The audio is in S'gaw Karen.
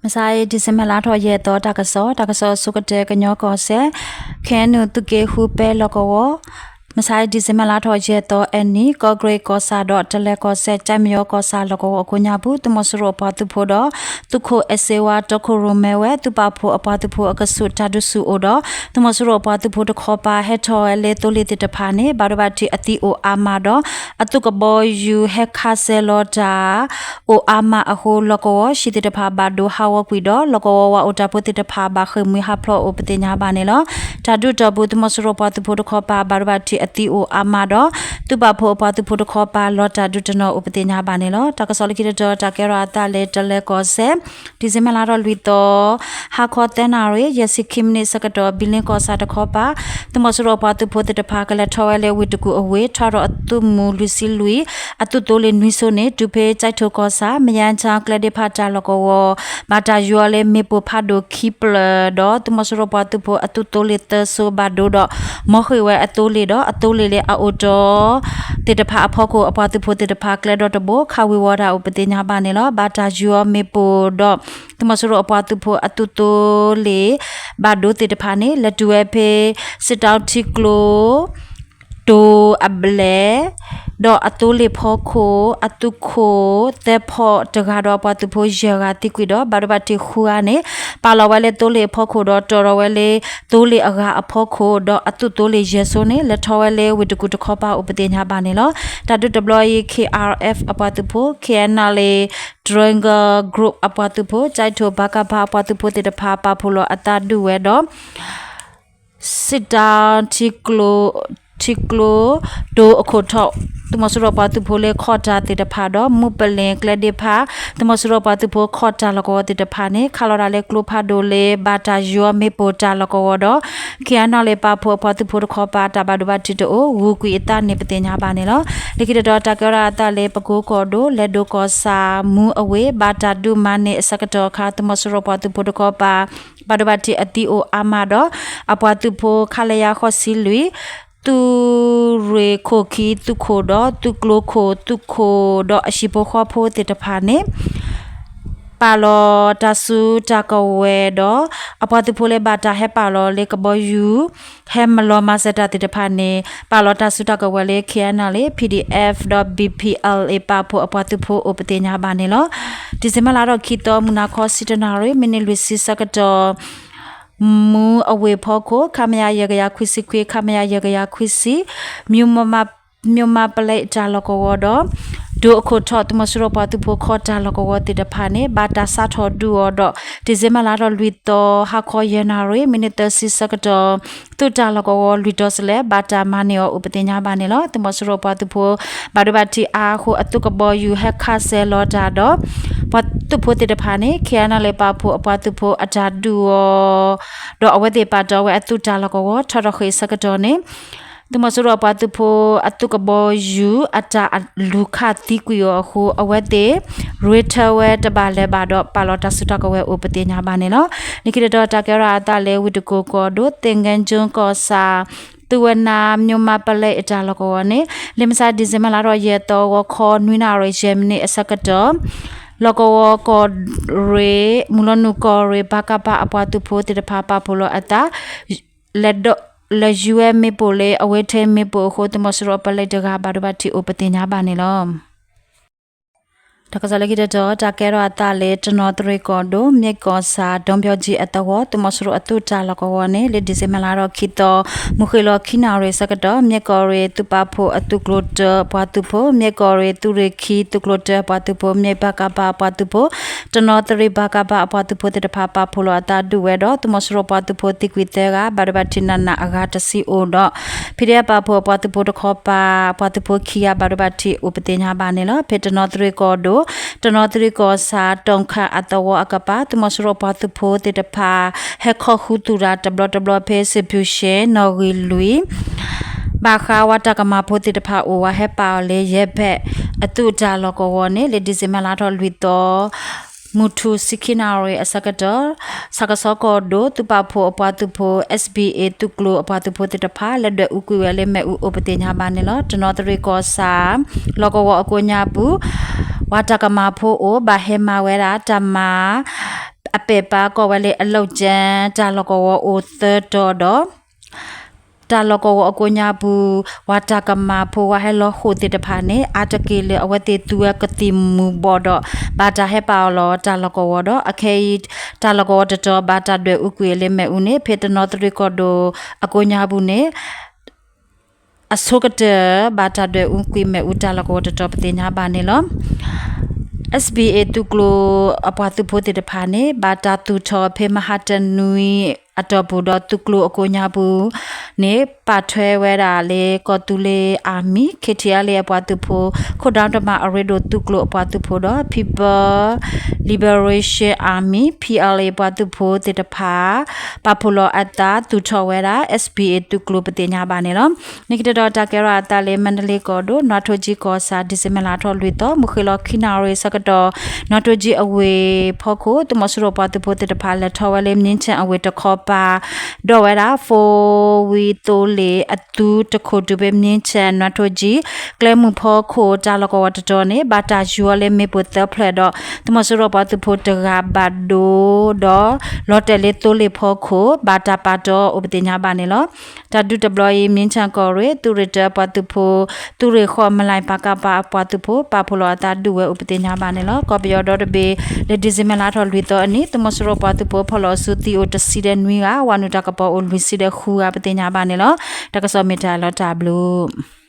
မဆါအံၤ December လါထီၣ်ယဲၢ်သီ တၢ်ကစီၣ်, တၢ်ကစီၣ်အဆိကတၢၢ် ကညီကီၢ်စဲၣ် ခဲနုာ်သုးက့ဃုပဲလီၢ်ကဝီၤ, မဆါအံၤ December လါထီၣ်ယဲၢ်သီ အနံၤ ကီၢ်ကရ့ၣ်ကီၢ်ဆၣ်ဒီးတလဲၤကီၢ်စဲၣ် ကၠဲးမယီၤကီၢ်ဆၣ်လီၢ်ကဝီၤအကိးညါပူၤ သုးမီၤစိရိၤအပှၤသုးဖိဒီး သုးခိၣ်အဲၣ်စ့ဝါ တီခိၣ်ရိၣ်မဲဝဲ သုးပာ်ဖှိၣ်အပှၤသုးဖိအကဆူးတၢ်ဒုးဆူၣ်အိၣ်ဒီး သုးမီၤစိရိၤအပှၤသုးဖိတခီပၤ ဟဲထီၣ်ဝဲလၢသိလ့ၣ်သ့ၣ်တဖၣ်န့ၣ် ဘၣ်ဒိဘၣ်ထံးအသံအိၣ်အါမးဒီး အသုးကဘီယူၤဟဲခးစဲၤလီၤတၢ် အိၣ်အါမးအဃိ လီၢ်ကဝီၤဟံၣ်သ့ၣ်တဖၣ်ဘၣ်ဒိဟးဂီၤကွံာ်ဒီး လီၢ်ကဝီၤဝၤအိၣ်တၢ်ဖိသ့ၣ်တဖၣ် ဘၣ်ဃ့ၢ်မှံဟးဖျိးအိၣ်ပသ့ၣ်ညါဘၣ်န့ၣ်လီၤ. တၢ်ဒုးတီၢ်ပူၤ သုးမီၤစိရိၤပှၤသုးဖိတခီပၤ ဘၣ်ဒိဘၣ်ထံးအသံအိၣ်အါမးဒီး သုးပာ်ဖှိၣ်အပှၤသုးဖိတခီပၤ လီၤတၢ်ဒုးတနီၤအိၣ်ပသ့ၣ်ညါဘၣ်န့ၣ်လီၤ. တၢ်ကစီၣ်လၢခံတတီၤ တၢ်ကဲထီၣ်အသးလၢတလဲၤကီၢ်စဲၣ် December လါထီၣ်လွံၢ်သီ ဟါခီသၢနၣ်ရံၣ် ယဲၢ်ဆံခံမံးနံးဆၢကတီၢ် ဘံလ့ကီၢ်ဆၣ်တခီပၤ သုးမီၤစိရိၤအပှၤသုးဖိသ့ၣ်တဖၣ် ကလဲၤထီၣ်ဝဲလၢဝ့ၢ်တကူၣ်အဝ့ၢ် ထွဲဒီးအသုးမုၢ်လွံၢ်ဆံလွံၢ် အသုးသိလ့ၣ်နွံဆိန့ၣ် တုၤဖဲကၠဲးထိၣ်ကီၢ်ဆၣ် မယါဆါကျဲဒ့ဖးတၢ်လီၢ်ကဝီၤ ဘၣ်တၢ်ယူၤအီၤလၢမ့ၣ်ပိၢ်ဖးဒိၣ်ခံဖျၢၣ်ဒီး သုးမီၤစိရိၤပှၤသုးဖိအသုးသိလ့ၣ်သၢဆိဘၣ်ဒိဒီး မီၢ်ဃ့ၢ်ဝဲအသိလ့ၣ်ဒီး အသိလ့ၣ်လၢအအိၣ်တီ သ့ၣ်တဖၣ်အဖီခိၣ် အပှၤသုးဖိသ့ၣ်တဖၣ် ကျဲဒီတဘိ ခးဝံၤဝီၤတၢ်အိၣ်ပသ့ၣ်ညါဘၣ်န့ၣ်လီၤ. ဘၣ်တၢ်ယူၤအီၤမ့ၣ်ပိၢ်ဒီး သုးမီၤစိရိၤအပှၤသုးဖိအသုးသိလ့ၣ် ဘၣ်ဒိသ့ၣ်တဖၣ်န့ၣ် လဲၤတုၤဝဲဖဲ စစ်တောင်းထံကျိ တိၤအဘျဲၣ် ဒီးအသိလ့ၣ်ဖီခိၣ် အသုးခိၣ်သၢဖီတဂၤဒီး အပှၤသုးဖိယဲၢ်ဂၤသံကွံာ်ဒီး ဘၣ်ဒိဘၣ်ထံးဃုဂၤန့ၣ် ပာ်လီၤဝဲလၢသိလ့ၣ်အဖီခိၣ်ဒီး တီၢ်ထီၣ်ဝဲလၢသိလ့ၣ်အဂၤအဖီခိၣ်ဒီး အသုးသိလ့ၣ်ယဲၢ်ဆိန့ၣ် လဲၤထီၣ်ဝဲလၢဝ့ၢ်တကူၣ်တခီပၤအိၣ်ပသ့ၣ်ညါဘၣ်န့ၣ်လီၤ. တၢ်ဒုးတဘျီအံၤ KRF အပှၤသုးဖိ KNLA Triangle Group အပှၤသုးဖိ ကၠဲးထိၣ် ပကဖ အပှၤသုးဖိသ့ၣ်တဖၣ် ပာ်ဖှိၣ်လီၤအသးဒုးဝဲဒီး စစ်တောင်း ထံကျိ တိၤအခိၣ်ထီၣ် သုးမီၤစိရိၤပှၤသုးဖိလၢခီၣ်တၢ်သ့ၣ်တဖၣ်ဒီး မုၢ်ပလ့ၣ်ကျဲဒ့ဖး သုးမီၤစိရိၤပှၤသုးဖိခီၣ်တၢ်လီၢ်ကဝီၤသ့ၣ်တဖၣ်န့ၣ် ခးလီၤတၢ်လၢကျိဖးဒိၣ်လၢ ဘၣ်တၢ်ယူၤအီၤမ့ၣ်ပိၢ်တၢ်လီၢ်ကဝီၤဒီး KNLA ပာ်ဖှိၣ်အပှၤသုးဖိတခီပၤ တၢ်ဘၣ်ဒိဘၣ်ထံးတအိၣ် ဂုာ်ကွံာ်အသးန့ၣ် ပသ့ၣ်ညါဘၣ်န့ၣ်လီၤ. လၢခံတတီၤ တၢ်ကဲထီၣ်အသးလၢပကိကီၢ်ဒိၣ် လဲၤဒိၣ်ကီၢ်ဆၣ် မူအဝ့ၢ် ဘၣ်တၢ်ဒုးမၤန့ၢ်အဆၢကတီၢ်အခါ သုးမီၤစိရိၤပှၤသုးဖိတခီပၤ ဘၣ်ဒိဘၣ်ထံးအသံအိၣ်အါမးဒီး အပှၤသုးဖိ ခလရ ဃိးဆံလွံၢ် သုးရ့ၣ်ခိၣ်ခံသုးခိၣ်ဒီး သုးကျိခိၣ်သုးခိၣ်ဒီးအဟံၣ်ဖိဃီဖိသ့ၣ်တဖၣ်န့ၣ် ပာ်လီၤတၢ်စုတၢ်ကဝဲၤဒီး အပှၤသုးဖိလၢဘၣ်တၢ်ဟဲပာ်လီၤလၢကဘီယူၤ ဟဲမၤလီၤမၤစၢၤတၢ်သ့ၣ်တဖၣ်န့ၣ် ပာ်လီၤတၢ်စုတၢ်ကဝဲၤလၢ KNLA PDF ဒီး BPLA ပာ်ဖှိၣ်အပှၤသုးဖိအိၣ်ပသ့ၣ်ညါဘၣ်န့ၣ်လီၤ. ဒံၣ်စ့ဘၢၣ်လါထီၣ်ခံသီ မုၢ်နၤခီ ဆံတနၣ်ရံၣ် မံးနံးလွံၢ်ဆံဆၢကတီၢ် မူအဝ့ၢ်ဖီခိၣ် ခမရ ယဲၢ်ကယၤခွံဆံခွံ ခမရ ယဲၢ်ကယၤခွံဆံ မ မပလဲတၢ်လီၢ်ကဝီၤဒီး ဒိၣ်အခိၣ်ထီၣ် သုးမီၤစိရိၤပှၤသုးဖိခီၣ်တၢ်လီၢ်ကဝီၤသ့ၣ်တဖၣ်န့ၣ် ဘၣ်တၢ်စးထီၣ်ဒုးအီၤဒီး ဒံၣ်စ့ဘၢၣ်လါထီၣ်လွံၢ်သီ ဟါခီယဲၢ်နၣ်ရံၣ် မံးနံးသၢဆံဆၢကတီၢ် သုးတၢ်လီၢ်ကဝီၤလွံၢ်တီၤစလဲၣ် ဘၣ်တၢ်မၤန့ၢ်အီၤအိၣ်ပသ့ၣ်ညါဘၣ်န့ၣ်လီၤ. သုးမီၤစိရိၤပှၤသုးဖိ ဘၣ်ဒိဘၣ်ထံးအါအဃိ အသုးကဘီယူၤဟဲခးစဲၤလီၤတၢ်ဒီး ပှၤသုးဖိသ့ၣ်တဖၣ်န့ၣ် KNLA ပာ်ဖှိၣ်အပှၤသုးဖိအတၢ်ဒုးအီၤ ဒီးအဝဲသ့ၣ်ပာ်တီဝဲအသုးတၢ်လီၢ်ကဝီၤ ထီၣ်ထီၣ်ဃ့ၢ်ဆၢကတီၢ်န့ၣ် သုးမီၤစိရိၤအပှၤသုးဖိအသုးကဘီယူၤ အတၢ်လူၤခးသံကွံာ်အီၤအဃိ အဝဲသ့ၣ် ရ့ထၢဝဲတဘၣ်လၢၤဘၣ်ဒီး ပာ်လီၤတၢ်စုတၢ်ကဝဲၤအိၣ်ပသ့ၣ်ညါဘၣ်န့ၣ်လီၤ. လၢခံတတီၤ တၢ်ကဲထီၣ်အသးလၢဝ့ၢ်တကူၣ်ကီၢ်ဒိၣ် သင်္ဃန်းကျွန်းကီၢ်ဆၣ် သုဝဲနါ မ မပလဲအတၢ်လီၢ်ကဝီၤန့ၣ် လၢမဆါ ဒံၣ်စ့ဘၢၣ်လါထီၣ်ယဲၢ်သီ ဂီၤခီနွံနၣ်ရံၣ် ယဲၢ်မံးနံးအဆၢကတီၢ် လီၢ်ကဝီၤကီၢ်ရ့ၣ် မုၢ်လီၤနုာ်ကီၢ်ရ့ၣ် ပကဖ အပှၤသုးဖိသ့ၣ်တဖၣ် ပာ်ဖှိၣ်လီၤအသး လဲၤယူၤဝဲမ့ၣ်ပိၢ်လၢ အဝဲထဲမ့ၣ်ပိၢ်အဃိ သုးမီၤစိရိၤအပလဲတဂၤ ဘၣ်ဒိဘၣ်ထံးအိၣ်ပသ့ၣ်ညါဘၣ်န့ၣ်လီၤ. တၢ်ကစီၣ်လၢခံတတီၤ တၢ်ကဲထီၣ်အသးလၢ တနီသရံၣ်ကီၢ်ဒိၣ် မ့ၢ်ကီၢ်ဆၣ် ဒီဘီကၠံအသဝီ သုးမီၤစိရိၤအသုးတၢ်လီၢ်ကဝီၤန့ၣ် လၢဒံၣ်စ့ဘၢၣ်လါထီၣ်ခံသီ မုၢ်ဃ့ၢ်လီၤခံနၣ်ရံၣ်ဆၢကတီၢ် မ့ၢ်ကီၢ်ရ့ၣ်သုးပာ်ဖှိၣ်အသုးကျိၤတၢအပှၤသုးဖိ မ့ၢ်ကီၢ်ရ့ၣ်သုးရ့ၣ်ခံသုးကျိၤတၢအပှၤသုးဖိ မ့ၢ်ပကဖ အပှၤသုးဖိ တနီသရံၣ် ပကဖ အပှၤသုးဖိသ့ၣ်တဖၣ် ပာ်ဖှိၣ်လီၤအသးဒုးဝဲဒီး သုးမီၤစိရိၤပှၤသုးဖိသံကွံာ်သၢဂၤ ဘၣ်ဒိဘၣ်ထံးနးနးအဂၤတဆံအိၣ်ဒီး ဖံးဒဲးပာ်ဖှိၣ်အပှၤသုးဖိတခီပၤ အပှၤသုးဖိခံဂၤ ဘၣ်ဒိဘၣ်ထံးအိၣ်ပသ့ၣ်ညါဘၣ်န့ၣ်လီၤ. ဖဲတနီသရံၣ်ကီၢ်ဒိၣ် တနီသရံၣ်ကီၢ်ဆၣ် တုန်ခၣ်အသဝီအကပၤ သုးမီၤစိရိၤပှၤသုးဖိသ့ၣ်တဖၣ် ဟဲခီၣ်ဃုသူၣ်တၢ်တဘျီတဘျီဖဲ စစ်ဗျူရှင် နီၣ်ဂံၢ်လွံၢ် ဘၣ်ဃးဝဲတၢ်ကမၤဖိသ့ၣ်တဖၣ်အိၣ်ဝဲ ဟဲပာ်အီၤလၢယဲၢ်ဖဲးအသုးတၢ်လီၢ်ကဝီၤန့ၣ် လၢဒံၣ်စ့ဘၢၣ်လါထီၣ်လွံၢ်သီ မုၢ်ထူၣ်ဆံခံနၣ်ရံၣ်အဆၢကတီၢ် ဆၣ်ကဆီကီၢ်ဒိၣ် သုးပာ်ဖှိၣ်အပှၤသုးဖိ SBA သုးကျိၤအပှၤသုးဖိသ့ၣ်တဖၣ် လဲၤဒွဲၣ်အူကွံာ်ဝဲလၢမ့ၣ်အူအိၣ်ပသ့ၣ်ညါဘၣ်န့ၣ်လီၤ. တနီသရံၣ်ကီၢ်ဆၣ် လီၢ်ကဝီၤအကိးညါပူၤ ဝဲတၢ်ကမၤဖိအိၣ် ဘၣ်ဟဲမၤဝဲဒၣ်တၢ်မၤ အပဲာ်ပါကီၢ်ဝဲလၢအလီၢ်ကၠၢ တၢ်လီၢ်ကဝီၤအိၣ်သၢတီၤဒီး တၢ်လီၢ်ကဝီၤအကိးညါပူၤ ပှၤတၢ်ကမၣ်ဖိ ပှၤဟဲလီၤဃိာ်သ့ၣ်တဖၣ်န့ၣ် အါတက့ၢ်လၢအဝဲသ့ၣ်သူဝဲကသံၣ်မူၤဘှီးဒီး ဘၣ်တၢ်ဟဲပာ်အီၤလီၤတၢ်လီၢ်ကဝီၤဒီး အခဲအံၤ တၢ်လီၢ်ကဝီၤတတီၤ ဘၣ်တၢ်ဒွဲၣ်အူကွံာ်လၢမ့ၣ်အူန့ၣ် ဖဲတနီသရံၣ်ကီၢ်ဒိၣ်အကိးညါပူၤန့ၣ် အဆိကတၢၢ် ဘၣ်တၢ်ဒွဲၣ်အူကွံာ်မ့ၣ်အူတၢ်လီၢ်ကဝီၤတတီၤ ပသ့ၣ်ညါဘၣ်န့ၣ်လီၤ. SBA သုးကျိၤအပှၤသုးဖိသ့ၣ်တဖၣ်န့ၣ် ဘၣ်တၢ်သူၣ်ထီၣ်ဖဲမဟါတနွံအတီၢ်ပူၤဒီး သုးကျိၤအကိးညါပူၤန့ၣ် ပာ်ထွဲဝဲဒၣ်လၢကီၢ်သူလ့ၤ Army, KTLA အပှၤသုးဖိ, ခိၣ်ဒၣ်တမၤအရ့ဒိၣ်သုးကျိၤအပှၤသုးဖိဒီး People Liberation Army, PLA ပှၤသုးဖိသ့ၣ်တဖၣ် ပာ်ဖှိၣ်လီၤအသးသူၣ်ထီၣ်ဝဲဒၣ် SBA သုးကျိၤ ပသ့ၣ်ညါဘၣ်န့ၣ်လီၤ. လၢခံတတီၤ တၢ်ကဲထီၣ်အသးလၢ မါဒလ့ကီၢ်ဒိၣ် နွားထိကၠံကီၢ်ဆၣ် ဒံၣ်စ့ဘၢၣ်လါထီၣ်လွံၢ်သီ မုၢ်ဃ့ၢ်လီၤခံနၣ်ရံၣ်ဆၢကတီၢ် နွားထိကၠံအဝ့ၢ်ဖီခိၣ် သုးမီၤစိရိၤပှၤသုးဖိသ့ၣ်တဖၣ် လဲၤထီၣ်ဝဲလၢ မြင်းခြံ အဝ့ၢ်တခီပၤ ဒီးဝဲဒၣ် four wheel သိလ့ၣ်အသုတခိၣ်တုၤဖဲ မြင်းခြံ နွားထိကၠံ ကျဲမုၢ်ဖီခိၣ် တၢ်လီၢ်ကဝီၤတတီၤန့ၣ် ဘၣ်တၢ်ယူၤအီၤလၢမ့ၣ်ပိၢ်သၢဖျၢၣ်ဒီး သုးမီၤစိရိၤပှၤသုးဖိတဂၤဘၣ်ဒိဒီး လီၤတဲာ်လၢသိလ့ၣ်ဖီခိၣ် ဘၣ်တၢ်ပာ်တီအီၤ ပသ့ၣ်ညါဘၣ်န့ၣ်လီၤ. တၢ်ဒုးတဘျီအံၤ မြင်းခြံကီၢ်ရ့ၣ် သုးရ့ၣ်တၢအပှၤသုးဖိ သုးရ့ၣ်ဃီ မလၢၣ် ပကဖ အပှၤသုးဖိ ပာ်ဖှိၣ်လီၤအသးဒုးဝဲအိၣ် ပသ့ၣ်ညါဘၣ်န့ၣ်လီၤ. ကီၢ်ပယီၤဒီတဘ့ၣ် လၢဒံၣ်စ့ဘၢၣ်လါထီၣ်လွံၢ်သီအနံၤ သုးမီၤစိရိၤပှၤသုးဖိ ဖီၣ်လီၤအစုသံအိၣ်တဆံဒီးနွံဂၤ ဝၤနုာ်တၢ်ကပီၤအိၣ်လွံၢ်ဆံဒီးဃုဂၤ ပသ့ၣ်ညါဘၣ်န့ၣ်လီၤ. တၢ်ကစီၣ်မ့ၢ်တၢ်လီၤတၢ်ဘျုး